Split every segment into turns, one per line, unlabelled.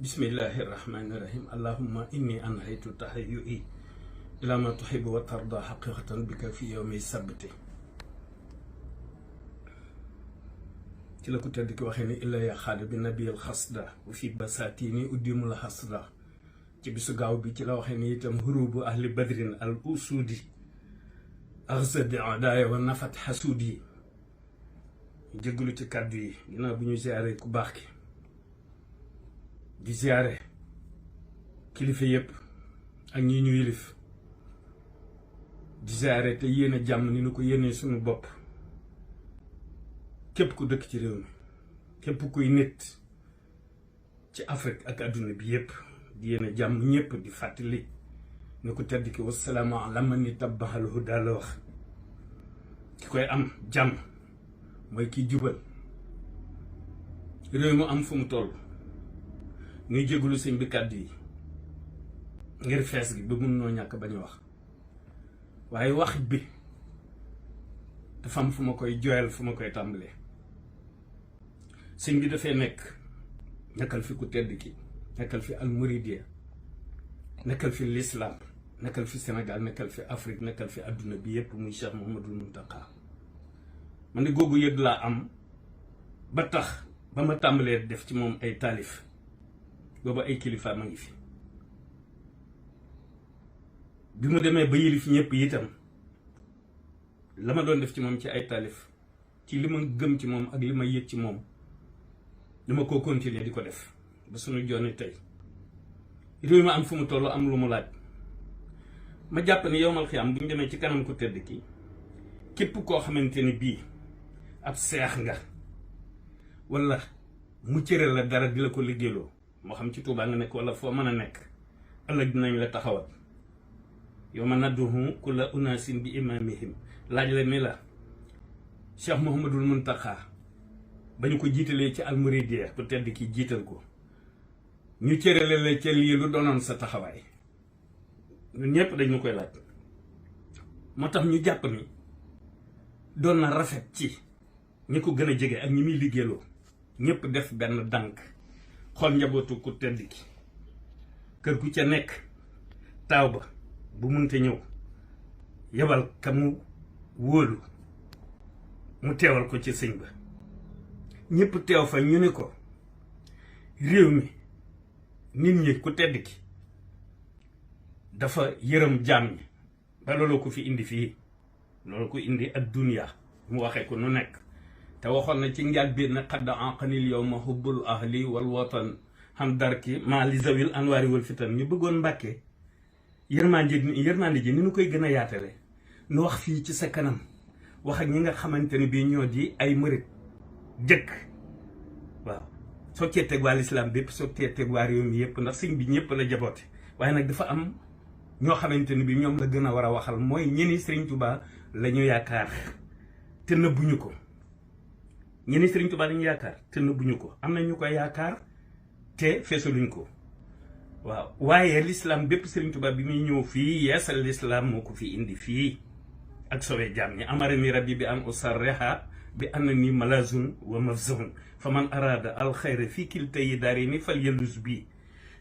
بسم الله الرحمن الرحيم اللهم إني أنهيت تهيئي إلى ما تحب وترضى حقيقة بك في يوم السبت كلا كنت أدرك وخيني إلا يا خالد النبي الخصدة وفي بساتيني أديم الحصدة تبسو غاوبي كلا وخيني يتم هروب أهل بدر الأسودي أغزد عدايا ونفت حسودي jéggulu ci kàddu yi ginnaaw bu ñu ziaré ku baax ki di ziaré kilifa yépp ak ñi ñu yilif di ziaré te yéene jàmm ni nu ko yéene suñu bopp képp ku dëkk ci réew mi képp kuy nit ci Afrique ak àdduna bi yépp di yéene jàmm ñépp di fàttali ni ko tedd ki wassalaamu ala man tabahal huda la wax ki koy am jàmm mooy ki jubal réew mu am fu mu toll ñuy jégalu sëñ bi kàddu yi ngir fees gi ba mun noo ñàkk bañ a wax waaye wax bi dafa am fu ma koy joyal fu ma koy tàmbalee sëñ bi dafay nekkal fi ku tedd ki nekkal fi al muridiya nekkal fi l'islam nekkal fi Sénégal nekkal fi Afrique nekkal fi àdduna bi yépp muy Cheikh Mouhamadoul Mountakha man de googu yëg laa am ba tax ba ma tàmbalee def ci moom ay taalif booba ay kilifa ma ngi fi bi mu demee ba yilif ñëpp itam la ma doon def ci moom ci ay taalif ci li ma gëm ci moom ak li ma yëg ci moom dama koo continuer di ko def ba suñu jooni tey réew ma am fu mu toll am lu mu laaj ma jàpp ni yowmal xiyaam bu ñu demee ci kanam ko tedd ki képp koo xamante ni bii ab seex nga wala mu cëral la dara di la ko liggéeyloo moo xam ci Tuubaa nga nekk wala foo mën a nekk ëllëg dinañ la taxawal yow ma nadduhu kulla unaasin bi imaamihim laaj la ni la Cheikh Mouhamadoul Mountakha ba ñu ko jiitalee ci almuridiya ku tedd ki jiital ko ñu cërale la ca lii lu doonoon sa taxawaay ñun ñëpp dañu koy laaj moo tax ñu jàpp ni doon na rafet ci ñi ko gën a jege ak ñi muy liggéeyloo ñëpp def benn dànk xool njabootu ku tedd ki kër ku ca nekk taaw ba bu munte ñëw yebal ka mu wóolu mu teewal ko ci sëñ ba ñëpp teew fa ñu ni ko réew mi nit ñi ku tedd ki dafa yërëm jaam ñi ba loolu ko fi indi fii loolu ko indi ak dunya mu waxee ko nu nekk te waxoon na ci njaal biir na xadda anqanil yow ma hubbul ahli wal watan xam darki ma li zawil anwaari wal fitan ñu bëggoon Mbàkke yërmande ji ni nu koy gën a yaatale nu wax fii ci sa kanam wax ak ñi nga xamante ni bii ñoo di ay mërit jëkk waaw soo cee teg waa lislaam bépp soo cee teg waa réew mi yëpp ndax sëñ bi ñëpp la jaboote waaye nag dafa am ñoo xamante ni bii ñoom la gën a war a waxal mooy ñeni Sëriñ Tuubaa la ñu yaakaar te nëbbuñu ko ñeni Sëriñ Tuubaa la ñu yaakaar te nëbbuñu ko am na ñu ko yaakaar te feesaluñ ko waaw waaye l'islam bépp Sëriñ Tuubaa bi muy ñëw fii yeesal l'islam moo ko fi indi fii ak sowe jaam ñi amarani rabbi bi an usarriha bi annani malazun wa mafzahun fa man arada al xayra fii kilta yi daari ni fal yellus bii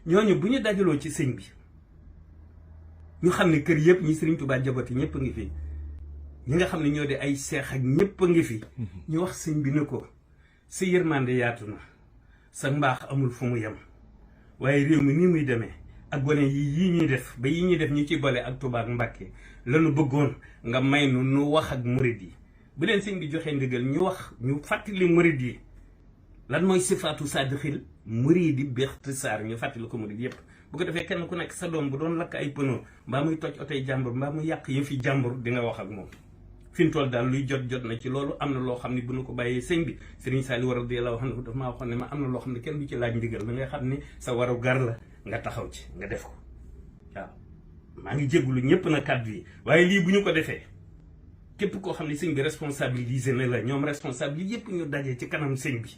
ñooñu bu ñu dajaloo ci sëñ bi ñu xam ne kër yëpp ñi Sëriñ Tuubaa jabati ñëpp ngi fi ñi nga xam ne ñoo di ay seex ak ñëpp a ngi fi ñu wax sëñ bi ne ko sa yërmande yaatu na sa mbaax amul fu mu yem waaye réew mi nii muy demee ak gone yi ñuy def ba yi ñuy def ñu ci boole ak Tuubaa ak Mbàkke lanu bëggoon nga may nu wax ak murid yi bu leen sëñ bi joxee ndigal ñu wax ñu fàttali murid yi lan mooy sifaatu saadixil muridi bi ixtisaar ñu fàttali ko murid yëpp bu ko defee kenn ku nekk sa doom bu doon lakk ay pëno mbaa muy toj otoy jàmbur mbaa muy yàq yëfi jàmbur di nga wax ak moom fi mu toll daal luy jot na ci loolu am na loo xam ne bu nu ko bàyyee sëñ bi Sëriñ Saaliw radiyallaahu anhu dafa maa waxoon ne ma am na loo xam ne kenn du ci laaj ndigal da ngay xam ne sa waru gar la nga taxaw ci nga def ko waaw maa ngi jéggulu ñëpp na kàddu yi waaye lii bu ñu ko defee képp koo xam ne sëñ bi responsabilisé na la ñoom responsable yi yëpp ñu dajee ci kanam sëñ bi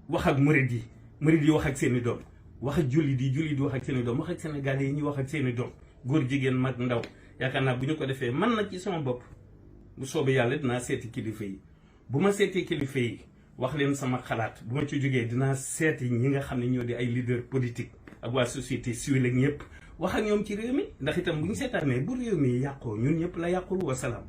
wax ak murid yi wax ak seeni doom wax ak jullit yi wax ak seeni doom wax ak sénégalais yi ñu wax ak seeni doom góor jigéen mag ndaw yaakaar naa bu ñu ko defee man na ci sama bopp bu soobee yàlla dinaa seeti kilifa yi bu ma seetee kilifa yi wax leen sama xalaat bu ma ci jógee dinaa seeti ñi nga xam ne ñoo di ay leader politique ak waa société civile ak ñëpp wax ak ñoom ci réew mi ndax itam bu ñu seetaanee bu réew mi yàqoo ñun ñëpp la yàqul wasalaam.